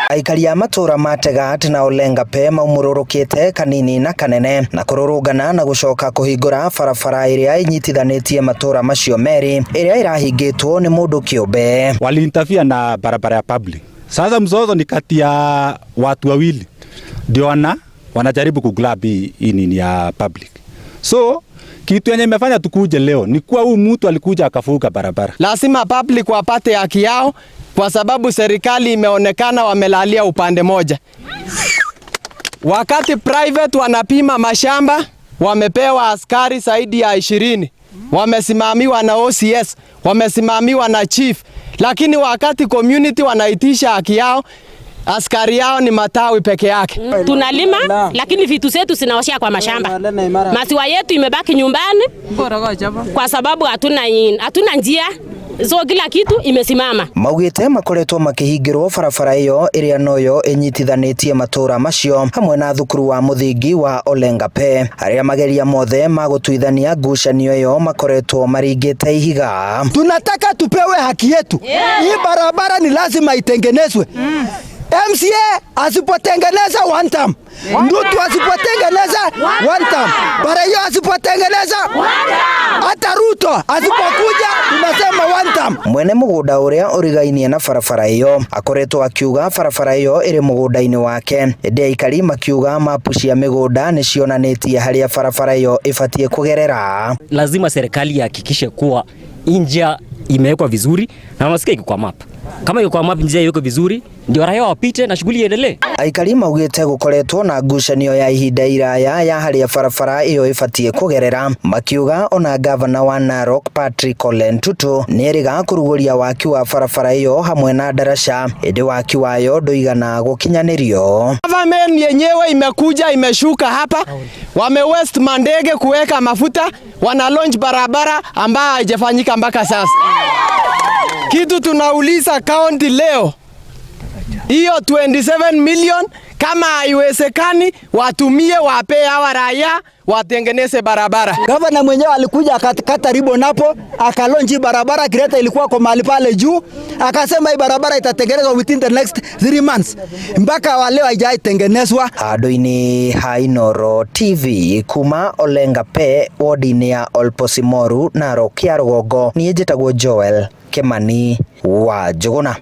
Aikari a matũra ma Tegat na Olengapee maumũrũrũkĩte kanini na kanene na kũrũrũngana na gũcoka kũhingũra barabara ĩrĩa ĩnyitithanĩtie matũra macio merĩ ĩrĩa ĩrahingĩtwo nĩ mũndũ kĩũmbe. Waliinterfere na barabara ya public. Sasa mzozo ni kati ya watu wawili ndio wanajaribu kugrab hii nini ya public. So kitu yenye imefanya tukuje leo ni kuwa huyu mtu alikuja akafunga barabara. Lazima public wapate haki yao, kwa sababu serikali imeonekana wamelalia upande moja. Wakati private wanapima mashamba, wamepewa askari zaidi ya 20, wamesimamiwa na OCS, wamesimamiwa na chief, lakini wakati community wanaitisha haki yao, askari yao ni matawi peke yake. Tunalima lakini vitu zetu zinaoshea kwa mashamba. Maziwa yetu imebaki nyumbani kwa sababu hatuna njia, so kila kitu imesimama. Maugĩte makoretwo makĩhingĩrwo barabara ĩyo ĩrĩa noyo ĩnyitithanĩtie matũra macio hamwe na thukuru wa mũthingi wa Olengapee arĩa mageria mothe ma gũtuithania ngucanio ĩyo makoretwo maringĩte ihiga. Tunataka tupewe haki yetu. Hii barabara ni lazima itengenezwe. MCA asipotengeneza one term, Ndutu asipotengeneza one term, Bareyo asipotengeneza, hata Ruto asipokuja tunasema one term. Mwene mũgũnda ũrĩa ũrigainie na barabara ĩyo akoretwo akiuga barabara ĩyo ĩrĩ mũgũnda-inĩ wake, ĩndĩ aikari makiuga mapu cia mĩgũnda nĩ cionanĩtie harĩa barabara ĩyo ĩbatiĩ kũgerera. Lazima serikali ihakikishe kuwa njia imewekwa vizuri na unasikia iko kwa map. Kama iko kwa map, njia iwekwe vizuri ndio raia wapite na shughuli iendelee. Aikari maugĩte gũkoretwo na ngucanio ya ihinda iraya ya harĩa barabara ĩyo ĩbatiĩ kũgerera, makiuga ona gavana wa Narok Patrick Ole Ntutu nĩerĩga kũrugũria waki wa barabara ĩyo hamwe na ndaraca, ĩndĩ waki wayo ndũigana gũkinyanĩrio. Government yenyewe imekuja imeshuka hapa, wame waste mandege kuweka mafuta, wana launch barabara ambayo haijafanyika mpaka sasa. Kitu tunauliza county leo, hiyo 27 million kama haiwezekani, watumie wape hawa raia watengeneze barabara. Gavana mwenyewe alikuja akakata ribbon hapo, akalaunch barabara, grader ilikuwa kwa mahali pale juu, akasema hii barabara itatengenezwa within the next 3 months. Mpaka wa leo haijatengenezwa. Handũ-inĩ ha Inooro TV kuma Olengapee wodi-inĩ ya Olposimoru Narok ya rũgongo, niĩ njĩtagwo Joel Kimani wa Njũgũna.